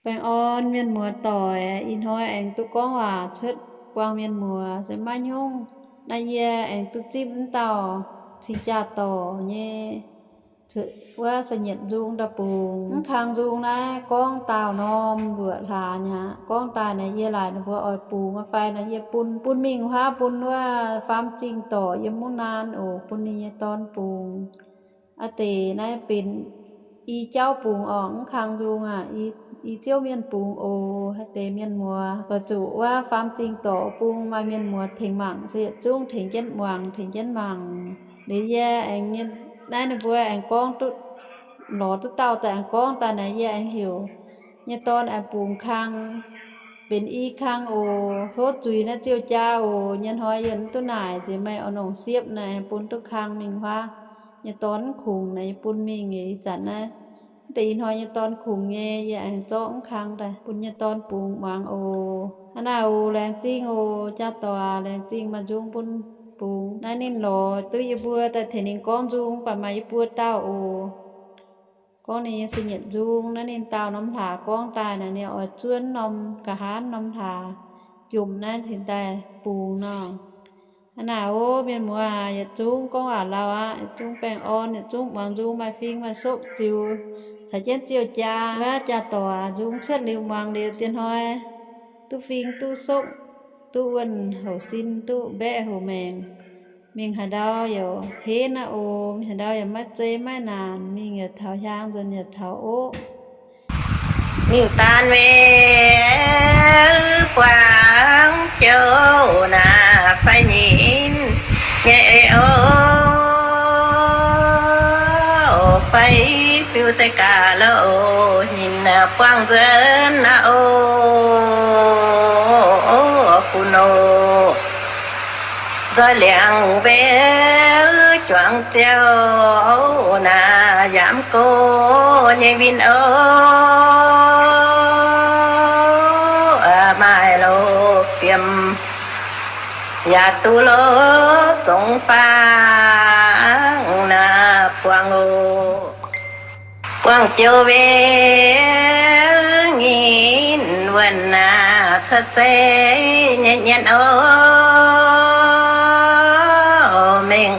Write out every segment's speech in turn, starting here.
Baengh orn mienh muoz doic, ih hnoi aengx duqv gorngv waac cuotv buangh mienh muoz se maiv hnyungv. Naaiv yie aengx duqv zipv wuov dauh cing-jaa-dorc nyei wuov sa'nyietc nzung daaih bungx. Mv kang nzung naaiv gorngv daauh norm mbuoqc hlaax nyei aqv. Gorngv daaih naaic yie laaic ninh mbuo oix bungx fai naaic yie bun, bun mingh huaav bun wuov faam-zingh dorc yiem wuov naan oc, bun ninh nyei dorn bungx. Aa deix naaiv benx i jauv bungx orqc, mv kang nzung aac, i ziouv mienh bungx oc. Haaix deix mienh muoz doix zuqc wuov faam-zingh dorc bung maaih mienh muoz tengx mangc se yietc zungv tengx jienv muangx, tengx jienv mangc. Liuz yie aengx nyei, naaiv ninh mbuo aengx gorngv duqv, lorz duqv dauh daaih aengx gorngv daaih naaic yie aengx heuc nyei dorn aengx bungx kang, benx i kang oc. Tov zuiz naaiv ziouv jaa oc. Nyei hnoi yie mv duqv naaic nziex meih oix nongc siepv naaic bun duqv kang mingh huaav. Nyei dorn mv kungx naaic yie bun mingh eix ih zanc naaiv. Mv deix ih hnoi nyei dorn kungx nyei, yie aengx zorqv mv kang daaih bun nyei dorn bungx muangx oc. Hnangv naaic oc, laengz zingh oc, jaa-dorc, laengz zingh maaih nzung bun bungx. Naaiv ninh lorz duqv yie mbuo daaih tengx ninh gorngv nzung, baac maaih yie mbuo dauh oc. Gorngv ninh nyei sa'nyietc nzung, naaiv ninh daauh norm hlaax gorngv daaih naaic, ninh oix zuov norm nqa'haav norm hlaax jomc naaiv cingx daaih bungx nor. Hnangv naaic ov, mienh muoz aac, yietc zungv gorngv waac lauh aqv, yietc zungv baengh orn, yietc zungv muangx nzung maaih fing maaih sopv ziux caux jienv ziouv jaa. Wuov jaa-dorc nzung cuotv liuz muangx liuz diex hnoi duqv fing duqv sopv, duqv wuonh houc sin, duqv mbaeqv houc maengc. Mingh haaix ndau yaac henv aqv oc. Mingh haaix ndau yaac maiv zei maiv naanc, mingh yaac taux hiaang, nzuonx yaac taux oqv. Ninh daan mingh buangv jouv naaic fai nyinc nyei oc, fai fiuv-zeiv gaax loh, ninh buangv nzuonx aqv oc, fun oc. Nzoih liangx mbenc juangc ziouc naaic yaac mv go nyei win oc, maaih loz fiem yaac duqv loz zongx faang naaic buangh oc. Buangh jouv mbenc nyinc wuonh naaic cuotv seix nyei nyienx oc, mengh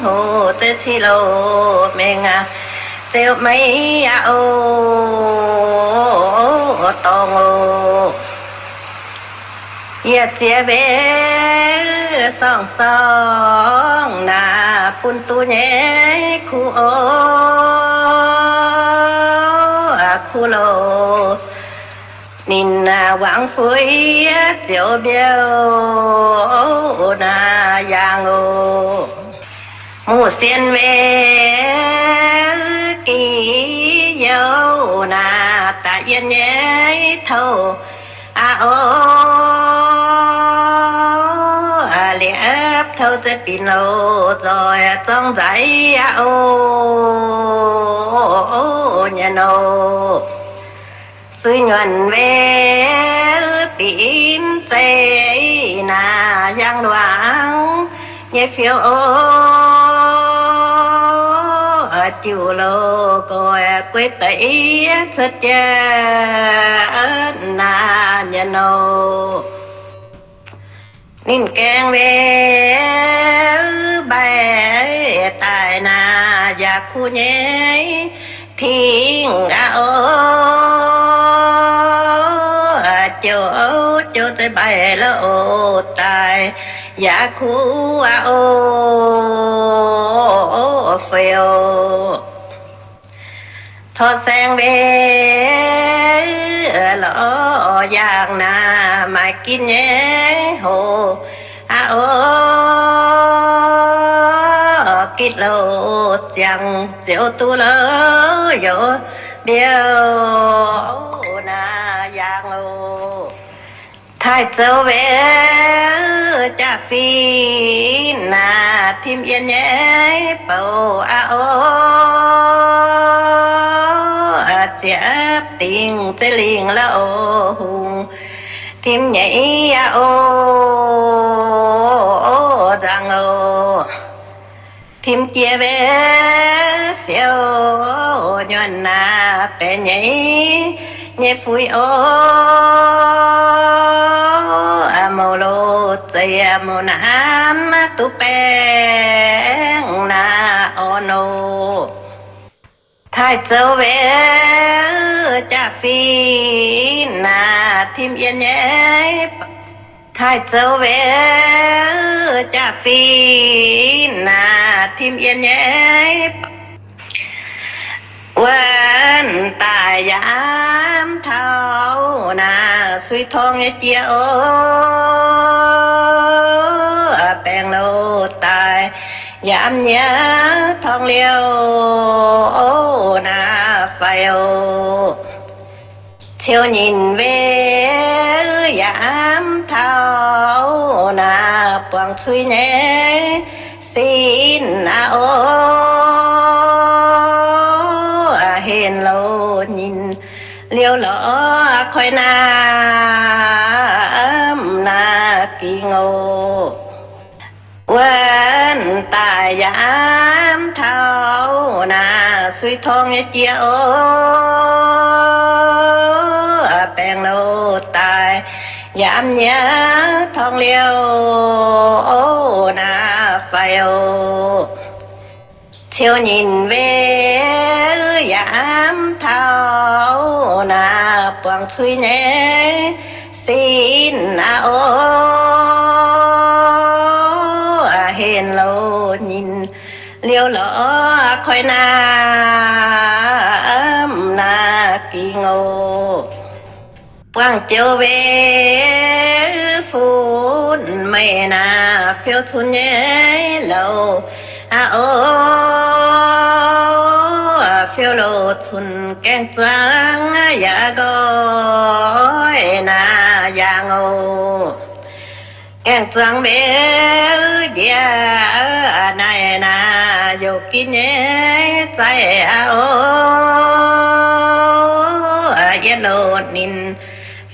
hoc zeiv ciqv loz mengh aac, ziouc maiv aqv oc, dorngx oc. Yie ziex mbenc sorng-sorng naaic bun duqv nyei kuv oc, kuv loz. Ninh naaic wangc fuix ziouc mbiouh naaic yaangh oc. Muc sien mbenc gih youh naaic daaih yienh nyei touv aqv oc, liepc touv zeiv binc loz nzoih zorngv nzaiv aqv oc, nyei noc. Suiv nyuonh mbenc binc zeiv naaic yaangh luangc nyei fiou oc, jiuv loz goix gueiv deix cuotv jiex naaic nyei noc. Ninh gaengh mbenc mbaih daaih naaic yaac kuv nyei tingx aqv oc, jouv, jouv zeiv mbaih loz daaih yaac kuv aqv oc, fei oc. Torqv saeng mbenc lorz yaangh naaic maaih gitv nyei hoc aqv oc, gitv loz ziangx ziouc duqv loz youz mbiouh naaic yaangh oc. Taaih zoux mbenc jaa-fin naaic tim yienh nyei bouc aqv oc, ziepc dingc zeiv lingh loz hungh tim nyei aqv oc, nzangc oc. Tim jiex mbenc siou nyuonh naaic baeqc nyei nyei fuix o, mouc loz zeiz mouc naanc duqv baengh naaiv orn oc. Taaih zoux weic jaa-fin naaiv tim yienh nyei, taaih zoux weic jaa-fin naaiv tim yienh nyei. Wuov daaih yaac taux naaiv suiv torngv nyei jiex o, baengh loz daaih yaac nyei torngv liouh o, naaiv faix o. Ciouv nyinh weic yaac taux naaiv buangh cuiv nyei sin aqv o, henv loz nyinh liouh lorz koi naaiv mv naaiv ging oc. Wuov daaih yaac taux naaiv suiv torngv nyei jiex o, baengh loz daaih yaac nyei torngv liouh o, naaiv faix oc. Ciouv nyinh weic yaac taux naaiv buangh cuiv nyei sin aqv o, henv loz nyinh liouh lorz koi naaiv mv naaiv ging oc. Buangh joux weic fun meih naaiv fiou cunx nyei louh aqv o, fiou louh cunx gaeng zuangx yaac nqoi naaiv yangh oc. Gaeng zuangx mbenc njiec naaiv naaiv youc ginv nyei zaaih aqv o, yietv loz ninh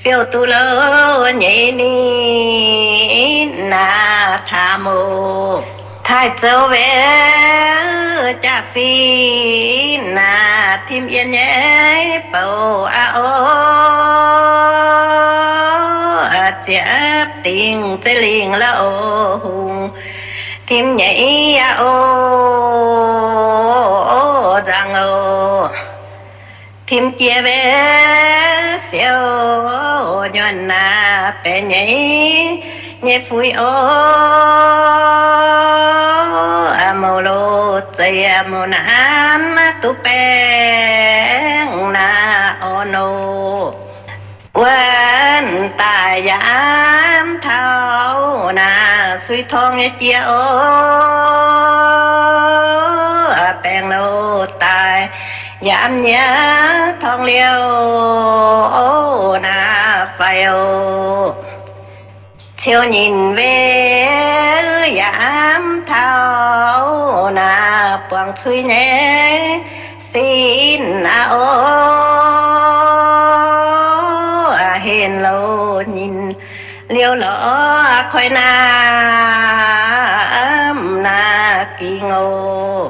fiou duqv louh nyei ninh naaiv taamh oc. Taaih zoux weic jaa-fin naaiv tim yienh nyei bouc aqv o, ziepc dingc zeiv lingh la'oc hungh tim nyei aqv o, nzangc oc. Tim jiex weic fiou nyuonh naaiv baeqc nyei, nyei fuix o, mouc loz zeiz mouc naanc duqv baengh naaiv orn oc. Wuov daaih yaac taux naaiv suiv torngv nyei jiex o, baengh loz daaih yaac nyei torngv liouh o, naaiv faix oc. Ciouv nyinh weic yaac taux naaiv buangh cuiv nyei sin aqv o, henv loz nyinh liouh lorz koi naaiv mv naaiv ging oc.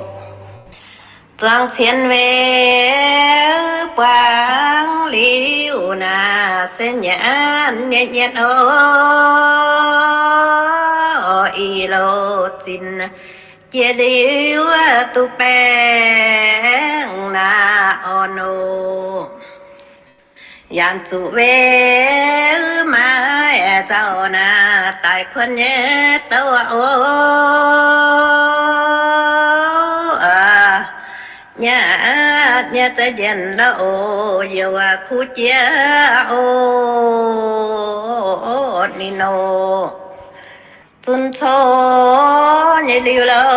Zuangx cien weic buangv liuz naaiv se nyanc nyei nyietv o, i loz zinh jiex liuz duqv baengh naaiv orn oc. Yaanc zuqc weic maiv zaux naaiv daaih kuonx nyei douc o, nyei, nyei za'njienv la'oc, youc kuv jiex o, ninh oc. Zunc cou nyei liuz la'oc,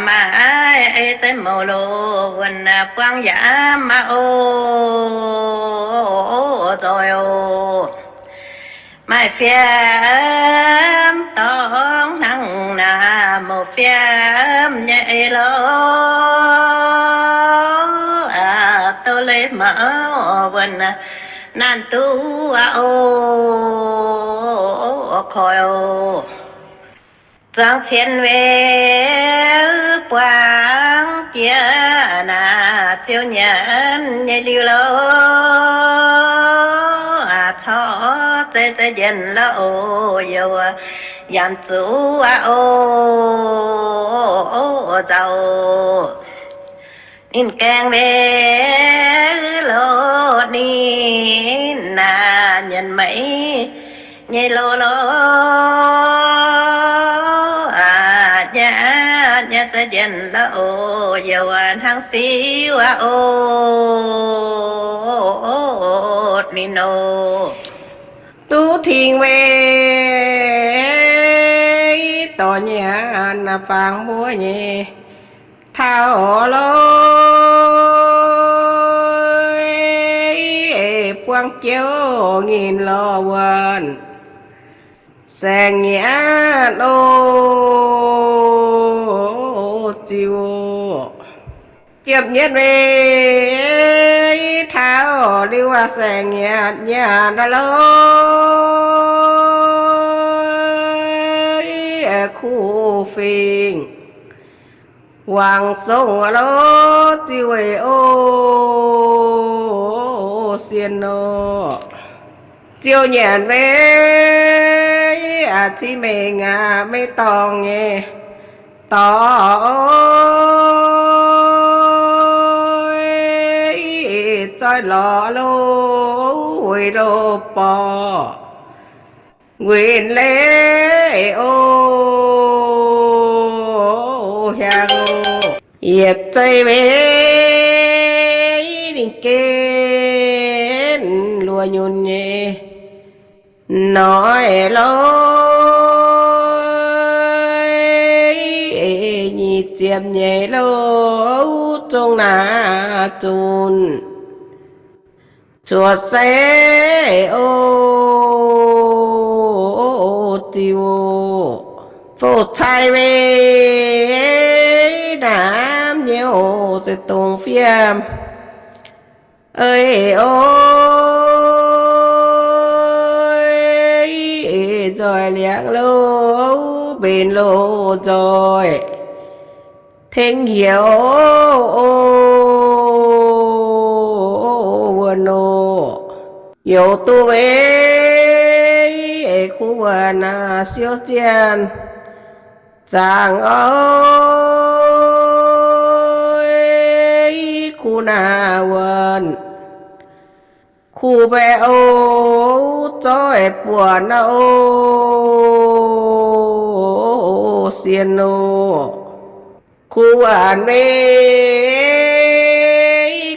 maaih ei zeiv mouc loz wuonh buangv yaac maaih o, nzoih oc. Maaih fiem dorngx hnangv naaiv mouc fiem nyei ei lorqc, douh leiz mouc wuonh naanc duqv aqv o, koiv oc. Zuangx cien weic buangv jiex naaiv Ziouv nyanc nyei liuz loh, corc zeiv za'njienv loh oc, youh yaac zuqc aqv oc, nzauh. Ninh gaengh mbenc loh, ninh naaic nyanc maiv nyei loh loh, nyanc nyei za'njienv loh oc, youh hnangv siuv aqv oc, ninh oc. Duqv tingx weic dorh nyanc fangx mbuo nyei taux loh, buangv jiouv nyinh lorh wuonh, saeng-nyiatv oc, ziouc. Ziepc nyeic weic taux liuz, saeng-nyiatv nyanc loh, kuv fingx wangc songh loh, ziouc weic oc, sienx oc. Ziouc nyanc weic a'cin mengh aqv, maiv dorngx nyei dorngx, zoih lorz loh, weic loh borqc nquenc leiz oc, hiaangx. Yietc zei weic ninh gen luoqc nyunc nyei noic loh, nyic ziepc nyeic loh, zong naaic zunc cuotv seix oc, ziouc. Fouv-cai weic naamv nyei oc, se dongh fiem eix oc, nzoih liangv loh, mbenc loh nzoih tengx heuc wuonh oc. Youz duqv weic kuv wuonh naaic siouv zienh zaangc oc, kuv naaic wuonh kuv mbaeqc oc, zoih buonc naaiv oc, sienx oc. Kuv wuonh weic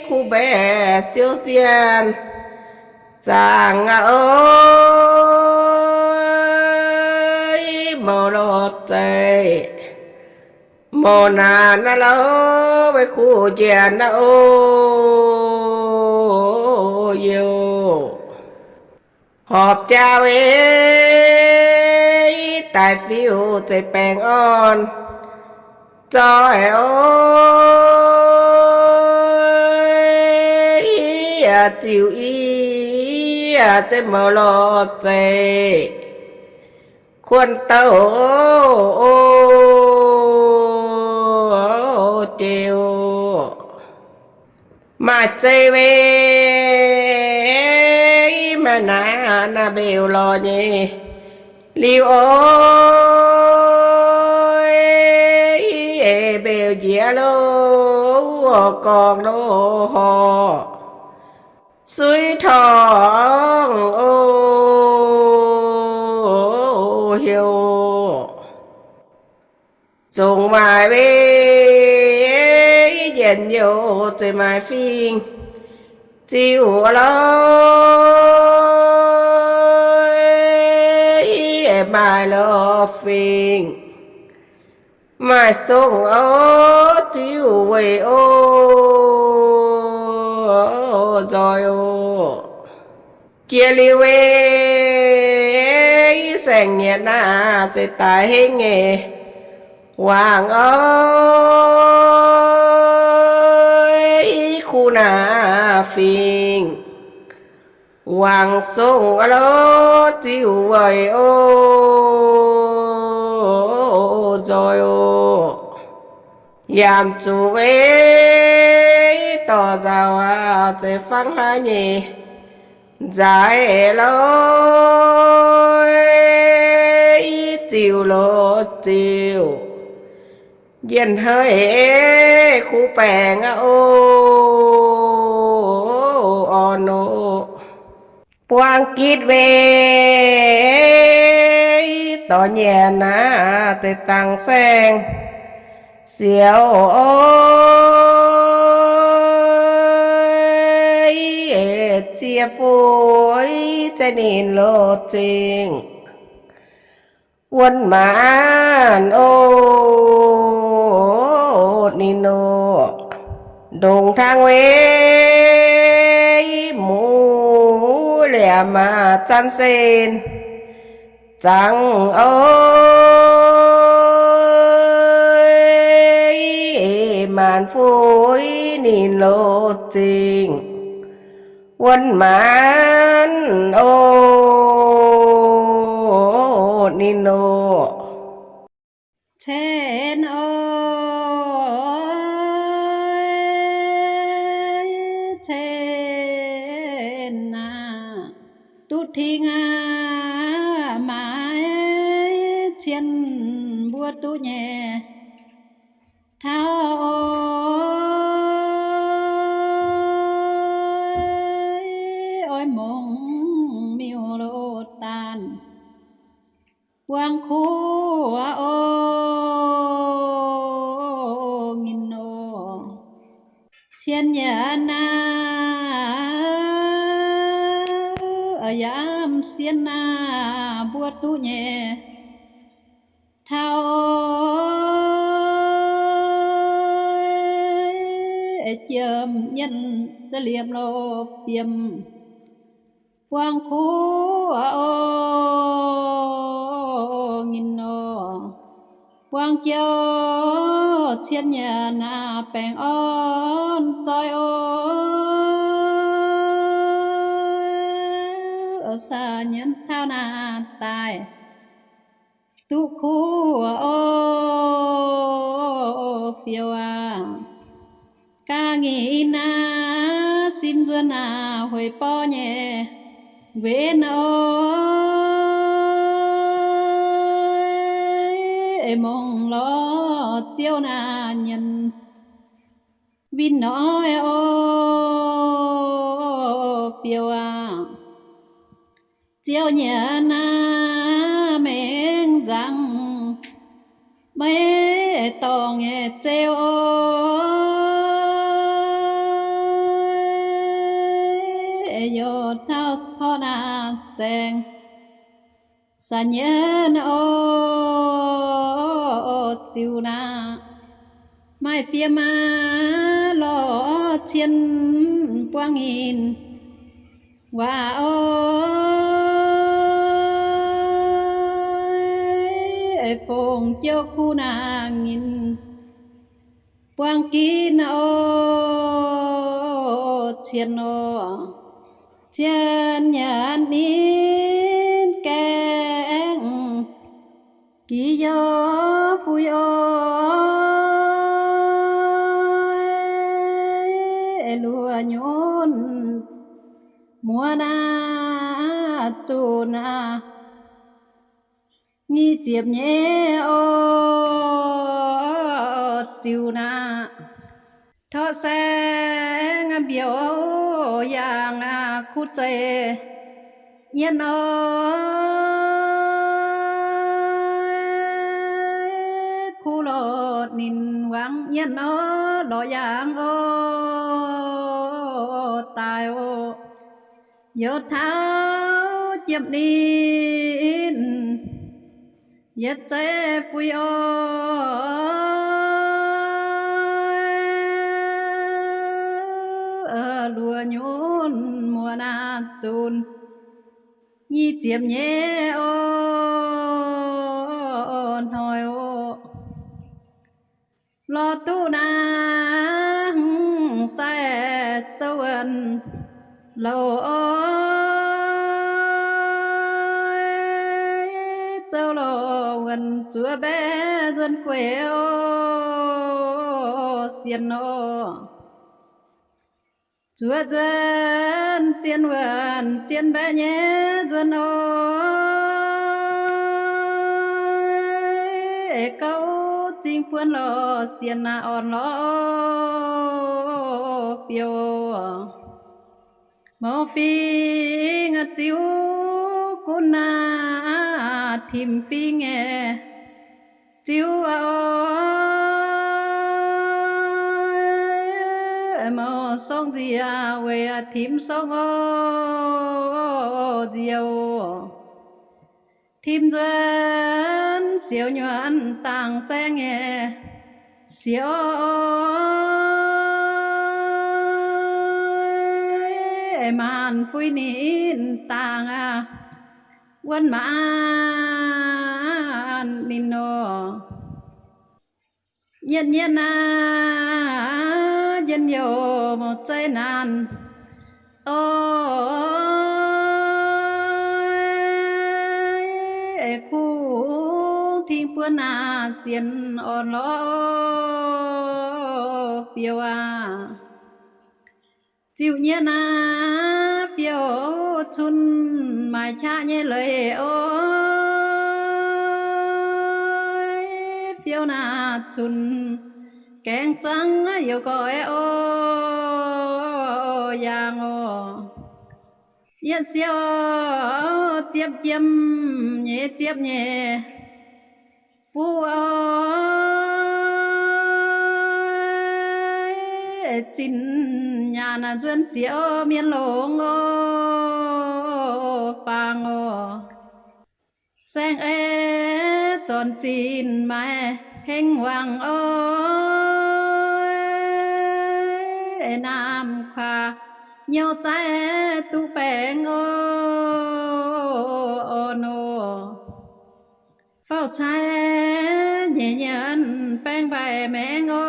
kuv mbaeqc siouv zienh zaangc aqv oc, mouc lorh zeic, mouc naanc naaiv loh, weic kuv njiec naaiv oc, youh. Horpc jaa weic daaih fiuv zeiv baengh orn zoih oc, ziux i zeiv mouc lorh zeic kuonx douh oc, jiex oc. Maaih zeiv weic maaih naaic naaiv mbeux lorh nyei liuz oc, mbeux njiec loh, gorngv loh horh suiv torngv oc, heuc zongc maaih weic njiec youh zeiv maaih fingx ziux loh, maaih lorh fingx maaih songh oc, ziux weic oc, nzoih oc. Jiex liuz weic saeng-nyiec naaiv zeiz daaih hengv nyei wangc oc, kuv naaiv fingx wangc songh loh, ziux weic oc, nzoih oc. Yaac zuqc weic dorh nzauh aqv, zeiz fangv hlaax nyei nzaaix lorqc, i ziux loz ziux, njien-hnoi kuv baengc aqv oc, orn oc. Buang gitv weic dorh nyanc naaiv deix dangc saeng-siouc oc, ziex fuix zeiv ninh loz-zingh wuonv maanc oc, ninh oc. Ndongc hnangv weic muv liemh maah zanc sen zangc oc, maanc fuix ninh loz-zingh wuonv maanc oc, ninh oc. Cien oc, cien aac, duqv tingx aqv, maaiz cien mbuo duqv nyei taux oc. Oix mongh miuc loz-daanh buang kuv oc, nginh oc. Cien nyanc naaiv, yaac sien naaiv mbuo duqv nyei taux oc, jiem nyienh za'liepc loz fiem buang kuv oc, nginh oc. Buang jiouv cien nyanc naaiv baengh orn zoih oc, sa nyienz taux naaiv daaih duqv kuv oc, fiou aac. Ga'naaiv nginh naaiv sin nzuonx naaiv hueix borv nyei nquenx oc, mongh lorz ziouv naaiv nyienz win noic oc, fiou aac. Ziouv nyanc naaiv mengh nzangc, maiv dorngc nyei zeu oc, youc taux porv naaiv saeng, sa nyienz oc, ziux naaiv maaih fiem aac, lorz cien buang nyinh waac oc, fongc jiouv kuv naaiv nyinh buang gitv oc, cien oc. Cien nyanc ninh gaengh giv youc fuix oc, luoqc nyunc muoz naaiv zunc aac, nyic ziepc nyeic oc, ziux naaiv torqv saeng mbiouc yangh kuv zeiv nyienz oc, kuv lorz ninh wangc nyienz oc, lorz yangh oc, daaih oc. Youc taux jiem ninh yietc zeiv fuix oc, luoqc nyunc muoz naaiv zunc nyic ziepc nyeic oc, hnoi oc. Lorz duqv naaiv hmz sai zouv wuonh louc oc, zouv louc wuonh zuov mbaeqv nzuonx gueic oc, sienx oc. Zuov nzuonx zien wuonc zien mbaeqc nyei nzuonx oc. Gauh zingh buonc lorz sienx orn lorz fiou. Mouz fingx ziux gunv aqv, timx fingx ziux oc. Mouz sokv nziec weic timx sokv oc, nziec oc. Timx nzuonx siouc nyuonh dangh saengv nyei siouc oc. Maanc fuix ninh dangh aqv, wuonv maanc ninh nor. Nyietv nyietv naaiv njien-youh mouz zeiv naanc oc. Kungx tingx buonc naaiv sienx orn lorz fiou aqv. Ziux nyietv naaiv fiou cun maaih qaqv nyei leiz oc. Fiou naaiv cun gaengh zuangv youc goix oc, yaangh oc. Yietv siou ziepv jiem nyei ziepv nyei fuqv oc. Zinh nyaanh nzuonx ziex mienh longx oc, faang oc. Saeng-eix zornc zinh maaih hengx wangc oc. Naamh kuaax nyouv zaaiv duqv baengc oc, orn oc. Fauv-cai nyeic nyienx baeng mbaih maengx oc.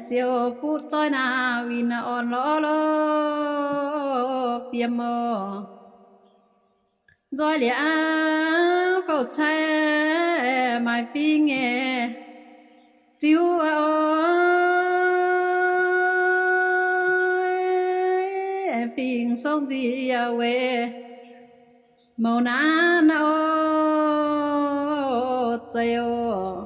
Siou fuqv zoih naaiv winh orn lorz lorz fiem oc. Nzoih liuz aqv, fauv-cai maaih fingx nyei ziux oc. Fingx sokv nziec weic mouz naanv oc, zeiz oc.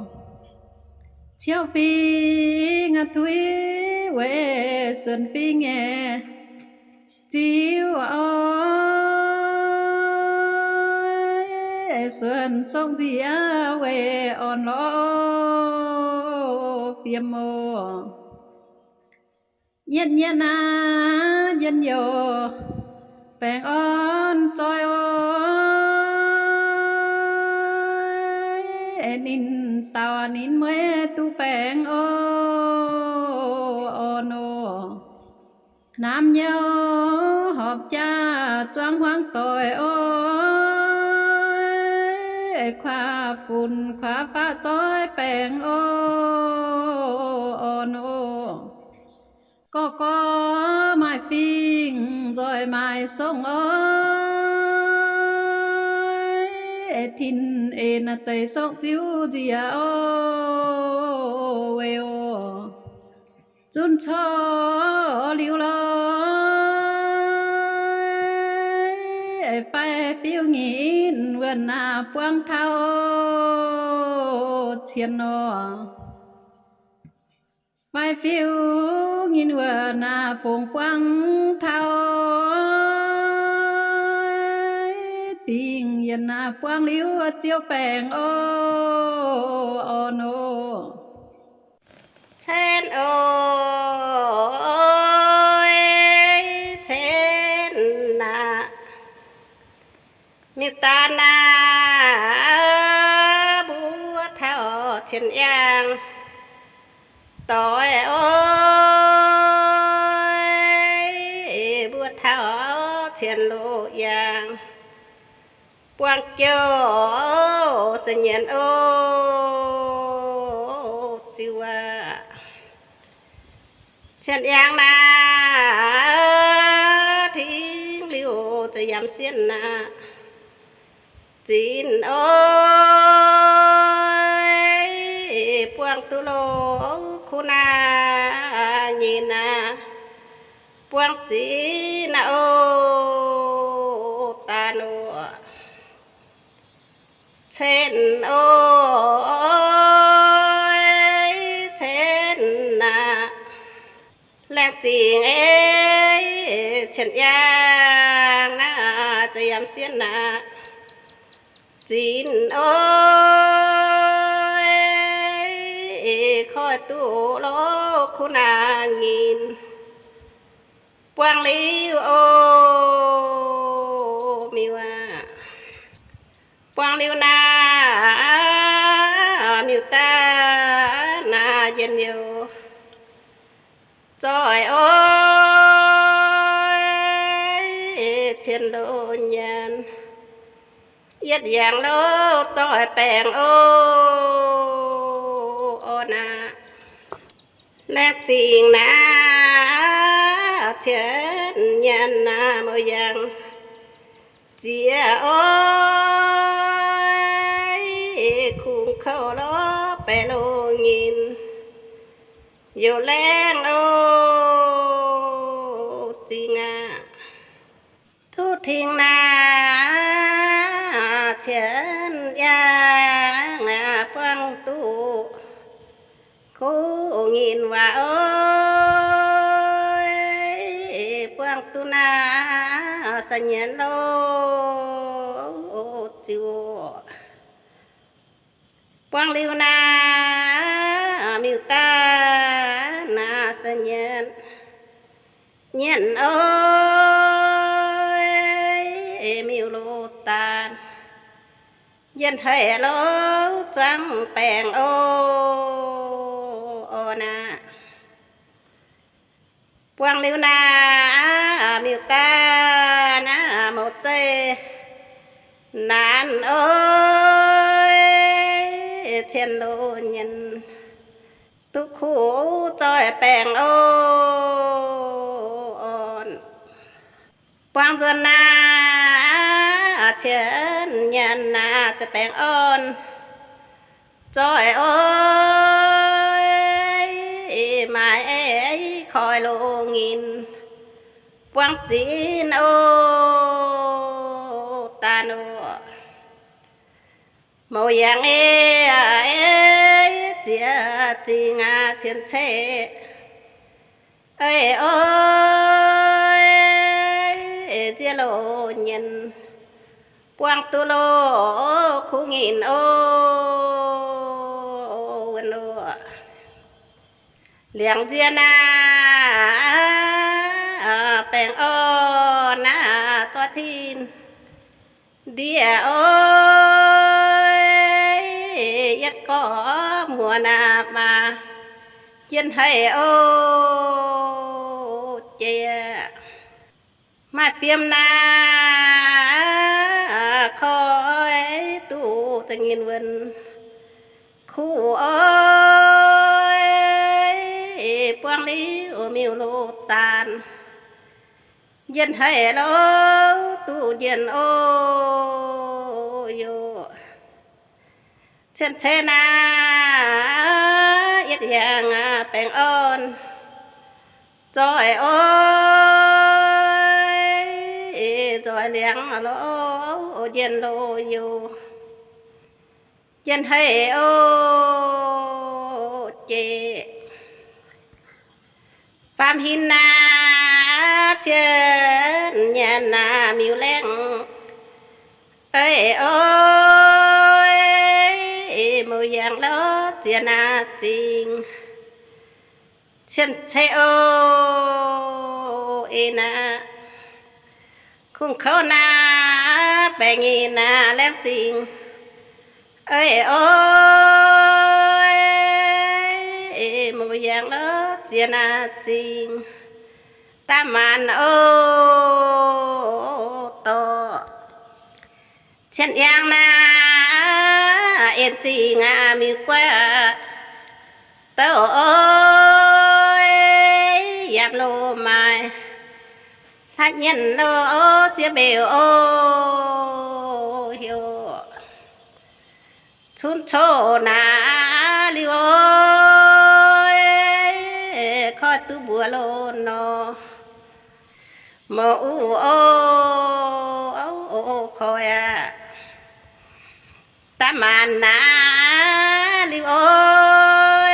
Ciouv fingx tuix weic suonc fingx nyei ziux oc. Suonc sokv nziec weic orn lorz fiem oc. Nyietv nyietv naaiv njien-youh baengh orn zoih oc. Ninh dauh ninh mueiz duqv baengh oc, orn oc. Naamh nyouh horpc jaax zuangx hmuangv doic oc. Kuaav funx kuaav faqv zoih baengh oc, orn oc. Gorqv-gorqv maaih fingx nzoih maaih songv oc. Tin en deix sokv ziux nziec oc, weic oc. Zunv corc liuz lorz fai fiuv nyinh wuonh naaiv buangv taux cien nor. Fai fiuv nyinh wuonh naaiv fungx buangv taux dingc yienc naaiv buangv liuz ziouc baengh oc, orn oc. Cen oc, cen aqv. Miuc-daan aac, mbuo taux cien yangh doic oc, mbuo taux cien loz yangh buangh jouh se nyienx oc, ziux aac. Cien yangh naaiv tingx liuz za'yamz sienh aqv. Zinx oc, buangh duqv loz Kuv naaiv nyei naaiv, buangv ziex naaiv oc, daaih nor. Cen oc, cen naaiv, laengz zingh ei, cien yaangh naaiv, za'yamv sieqv naaiv, zinh oc, koiv duqv lorz kuv naaiv nyei. Buangv liuz oc, miuc aac. Buangv liuz naaiv, miuc daaih naaiv njien-youh zoih oc, cien loz nyanc, yietv yangh loz zoih baengc oc, orn aac. Laengz zingh naaiv, cien nyanc naaiv mouz yangh ziex oc, kungx kouv lorz baeqc loz nyei, youc laengh oc, zingh aac. Duqv tingx naaiv, cien yaangh buangv duqv kuv nyei waac oc, buangv duqv naaiv, sa nyienx loz ziux oc. Buangv liuz naaiv, miuc daaih naaiv, sa nyienx, nyienx oc, miuc loz daan, njien-haic loz zuangv baengc oc, orn aac. Buangv liuz naaiv, miuc daaih naaiv, mouz zeih naanc oc, cien loz nyanc, duqv kuv zoih baengc oc, orn. Buangv nzuonx naaiv, cien nyanc naaiv, za'baengc orn zoih oc, maaiz koi loz nyei, buangv zinh oc, daaih oc. Mouz yangh ei, ziex zingh aac, cien ceqv ei oc, nziex loz nyanc, buangv duqv loz kuv nyei oc, wuonh oc. Liangx nziex naaiv, baengh orn naaiv, zorqv tin ndiev oc, yietv gorqv muoz naaiv maah, njien-haic oc, jiex maaih fiem naaiv, koi duqv za'nyinh wuonh kuv oc, buangv liuz miuc-loz daanh, njien-haic loz duqv njien oc, yoc. Cien-ceqv naaiv, yietv yangh baengh orn zoih oc, nzoih liangx loz, njien loz yoc, njien-haic oc, jiex. Faam-hin naaiv, cien nyanc naaiv, miuc-laengh ei oc, mouz yangh loz ziex naaiv zingh, cien-ceqv oc, ei naaiv. Kungx kouv naaiv, baengh nyei naaiv, laengz zingh ei oc, mouz yangh loz ziex naaiv zingh, daaih maanc oc, dorh. Cien-yangh naaiv, en zingh aac, miuc-guaix douc oc, yaac loz-maaic hlaax nyienh loz, sieqv mbeux oc, heuc cunv coqv naaiv liuz oc, duqv mbuox loh nor. Mouc uv o, o, o, koi aqv. Da'maanc naaiv liuz oc,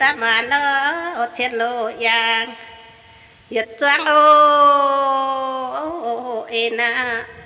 da'maanc lo, cien loz yaangh, yietc zuangx o, o, e naaiv.